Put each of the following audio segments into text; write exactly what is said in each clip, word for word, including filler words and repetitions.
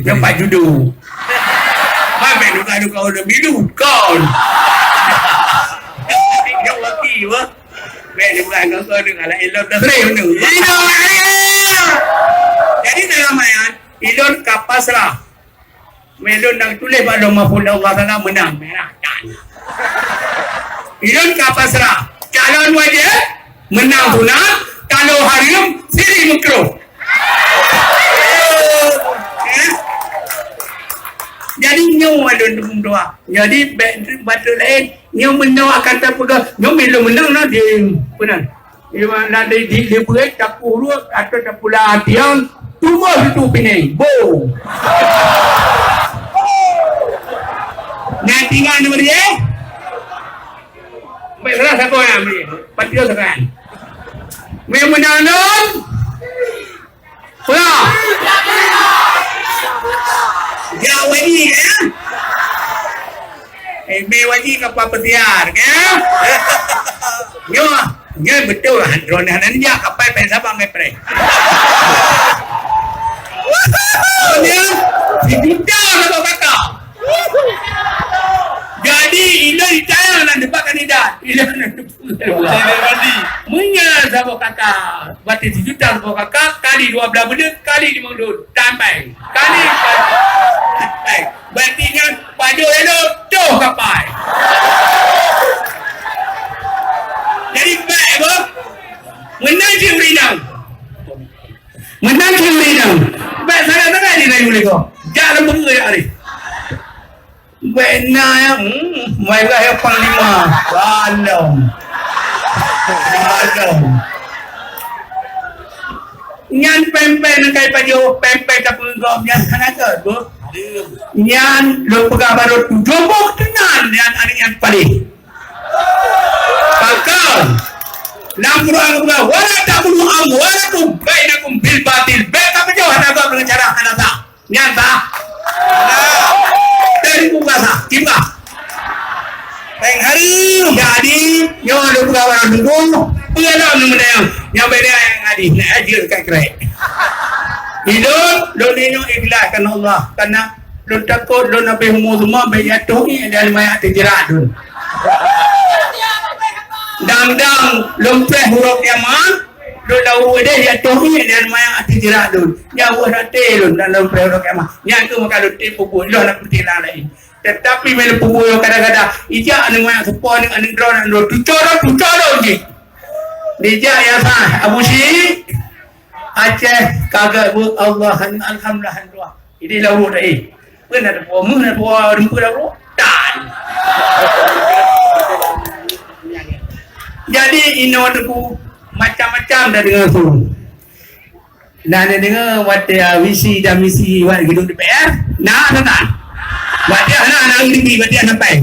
Dapat judo. Mamai duka-duka ureueng milu kon. Yang laki apa? Baik, dia bukan kau, kau dengar lah, ilot dah sering tu. Ilot, ilot. Jadi, dalam ayat, ilot ka pasrah. Melon nak tulis bak Lauh Mahfuz Allah Taala menang. Merah. Ilot ka pasrah. Calon wajib, menang sunat. Kalau haram, siri makruh. Eh? Jadi, nyoe ulôn teupeudoa. Jadi, bèk bacut laén. Nyoe meunyoe akan tapeugah, nyoe milon meunang na di, peue nan? Di mana di, di, di beuet, takurot, atau tapula tiang, tumbôh situ pinéh. Bo! Nyan tinggai ni, Mari, eh? Bèk salah sagoe nyan, Mari. Patriot sagoe nyan. Meumeunang lôn. Pula. Jak wali, ya? Eh, mé wali ka pa pesiar, ya? Nyoe, nyoe beutôi, ha, droeneuh hana jak kapai pen Sabang ngai preh. Nyoe, sijuta saboh kakak. Jadi, ilôn ditanyong nan teumpat kandidat. Ilôn Meunyoe saboh kakak, berarti sijuta saboh kakak, kali dua belas buleuen, kali limong thôn. Tambai. Kali, tambai. Berarti nyan pajoh elok, toh kapai. Jadi, bèk, boh. Meunan cit ureueng inong. Meunan cit ureueng inong. Bèk sagai-sagai jirayu lé gob. Jak lôn peugah jak lé. Bèk na, ya, hmm, mai gah ya panglima. Balom. Balom. Nyan pèng-pèng kai pajoh, pèng-pèng tapeugöt nyan hana gèt, Bu. Nyan lôn peugah baroe tujoh boh keunan nyan aneuk nyang paléh. Pakon? Lam Quran geupeugah, "Wala ta'kulu amwalakum bainakum bil batil." Bèk kapajoh aneuk geuh deungon cara hana sah. Nyan sah? Dari buka sah, kiban. Pèng hareuem. Jadi, nyoe lôn peugah bak ureueng tuha, peue lom lôn meunang. Nyang beda nyang adi, nak ajeut kat krek. Hidup, lôn nyoe ikhlas karena Allah. Karena lôn takot, lôn habéh umu seumah, bèk jatuh ié dan mayat teujerat lôn. Dang-dang, lôn preh uroe kiamat, lôn lau deh jatuh ié dan mayat teujerat lôn. Nyan weueh rate lôn dan lôn preh uroe kiamat. Nyan keuh maka lôn tem peubuet, lôn hana peutiklah laén. Tetapi meunyoe peubuet kadang-kadang, ijak aneuk manyak seupôt aneuk, aneuk droe, aneuk droe, tuco droe, tuco droe jih. Dijak ya sah, Abu Syik, Aceh, ka gèt buet Allah, alhamdulillah, alhamdulillah. Jadi, lalu tadi, pun ada buah, mun ada buah, rumput lalu, dan. Jadi, inoe teungku, macam-macam dah dengar tu. Nah, na deungoe watèe, ah, visi dan misi wat geudong D P R? Na, na, na. Watèe na, na, na, watèe na pèng.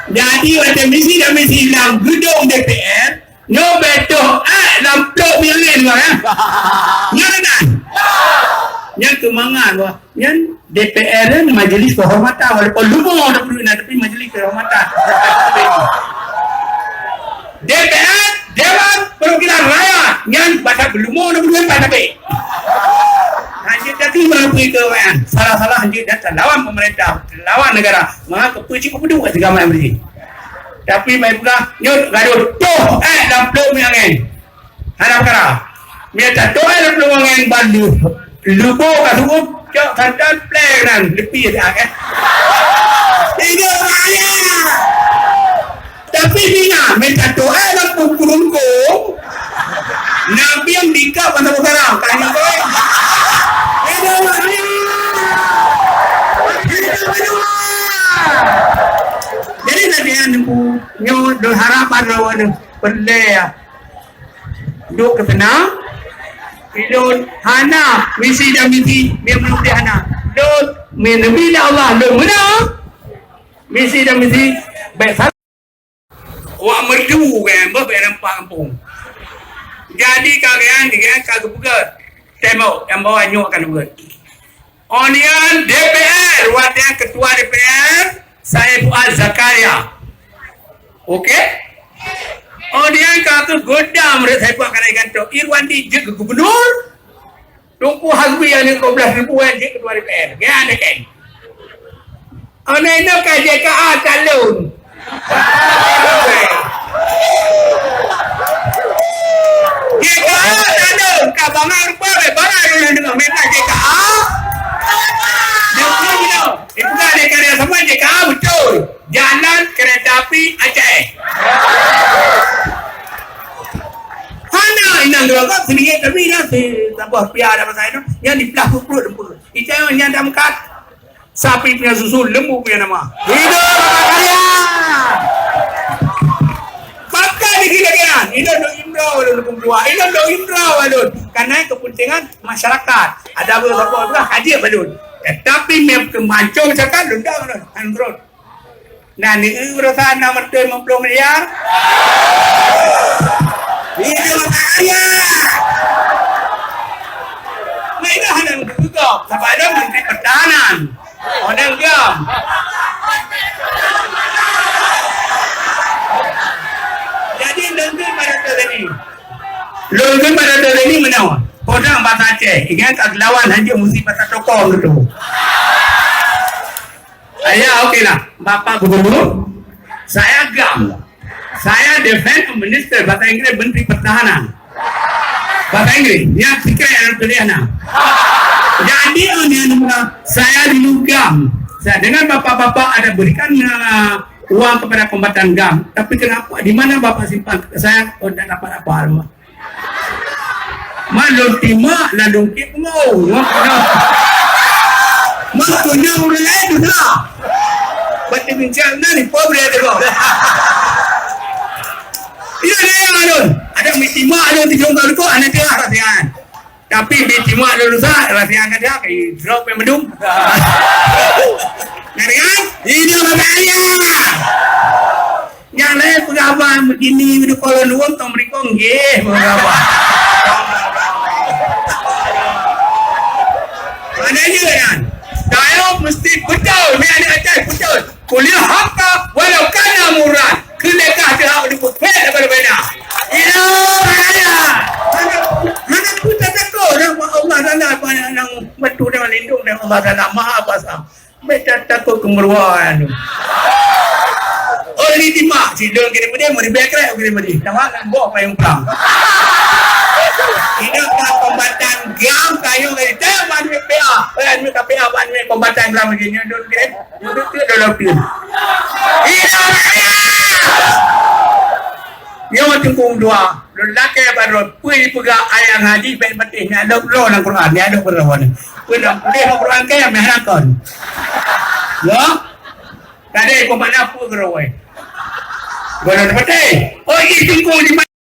Jadi, watèe visi dan misi lam geudong D P R, nyoe bèk toh, eh, lam plôk milék nyoe, eh. Nyan, na, na. Nyan keumangat, wah. Nyan D P R nyan majlis kehormatan, walaupun lumoe na peuduek na, tapi majlis kehormatan. D P R, Dewan Perwakilan Rakyat, nyan basa beulumoe na peuduek na, tapi hanjeuet daki meureumpui keu rakyat. Salah-salah hanjeuet data lawan pemerintah, lawan negara. Maka keupeue cit keupeue duek sigamai bri. Tapi mai peugah, nyoe gadoh toh, eh, lam plôk milék angèn. Hana peukara. Mita toh lôn peuleuwangan bandum. Lubo ka suruh cok santan pleng nan leupie siat, eh. Tiga raya. Tapi Mina mita toh lôn peukurungkung. Nabi yang dikap masa peukara. Kan, eh. Tiga raya. Tiga raya. Jadi, lagèe nyan, Teungku, nyoe lôn harap bak droeneuh peureulèe, ya. Duek keu seunang, ilôn hana misi dan misi, meunan pih hana. Lôn, meuneubri lé Allah, lôn meunang. Misi dan misi, bèk sa-, wak merdu kan, bèk nampak gampông. Jadi, ka geuyan, geuyan ka geupeugah, tembok nyang bawah nyoe akan geupeugah. Ôn nyan D P R, watèe ketua D P R, Said Fuad Zakaria. Oke? Ôn nyan ka keuh godam Said Fuad Zakaria gantoe. Irwandi jeuet keu gubernur. Teungku Hasbi aneuk dua belas ribu kan, jeuet ketua D P R. Gaya aneuk kan. Aneuk inong ka J K A talon. J K A talon, ka bangai rupa, bangai ureueng deungoe, mita J K A. Deungoe, deungoe. Dipeugah lé karya sama J K A beutôi. Jalan kereta api Aceh. Hana inong geulagot seulingiek, tapi na si saboh pia ada masa itu, nyan diplah peuet-peuet. Icai nyan dah meukat. Sapi punya susu, lembu punya nama. Hidup Bapak Karya! Pakai di kiri kanan. Inong dok imrau lalu dukung dua. Inong dok imrau lalu. Karena kepentingan masyarakat. Ada apa-apa, haji balon. Tetapi mem kemancung cakap lundang lalu. Androt. Nah, ni urusan enam ratus lima puluh miliar. Itu saya. Nah, itu hanya untuk, sebab ada Menteri Pertahanan. Orang diam. Jadi, lungkun pada tu tadi. Lungkun pada tu tadi mana? Podang bahasa Aceh. Ingat kat lawan hanya mesti bahasa tokong dulu. Saya okey lah. Bapak Gubernur, saya GAM. Saya Defense Minister, bahasa Inggris, Menteri Pertahanan. Bahasa Inggris, ya, sikit yang tulis nah. Jadi, oh, dia nemu lah. Saya dulu GAM. Saya dengar bapak-bapak ada berikan, uh, uang kepada kombatan GAM. Tapi kenapa, di mana bapak simpan? Saya, oh, tidak dapat apa-apa. Malôn timak lalu kip mo. Makanya ureueng laén tu salah. Bak bincang na ni, poh boleh tengok. Iya, dia yang alun. Ada mitimak alun di jongkol tu, anak dia rasian. Tapi mitimak alun sa, rasian kan dia, eh, drop yang bedung. Ngerti kan? Ini bahasa ayah. Nyang laén peugah ban begini, di kolon wong tong merikong, nggih, peugah ban. Mana je kan? Dayok mesti betul, ni ada atas betul. Kuliah hakka walau kana murah. Kena kah dia hak dipupet daripada benda. Ila raya. Mana, mana pun tak takut dah Allah Taala, apa yang nang bantu dan lindung dan Allah Taala Maha Kuasa. Beta takot keumeurua nyan. Oh, lé timak, si lôn keuneuk meudeh, meuribèe krek keuneuk meudeh. Tamat, boh payong prang. Inong ka kombatan GAM, kayong dari teu ban P A. Ban P A, ban kombatan GAM lagi nyan lôn keuneuk. Nyoe tu dalam tim. Inong raya! Nyoe teungku dua. Lôn lakèe bak droe, peue jipeugah ayah ngaji bèk patéh, nyan lôn bloe lam Quran, nyan lôn bloe lam Quran. Peue lam, peue lam Quran kèe, meuh lakon. Yo? Tadi peue makna peue keureuwèh? Gohlom patéh. Oh, jih teungku di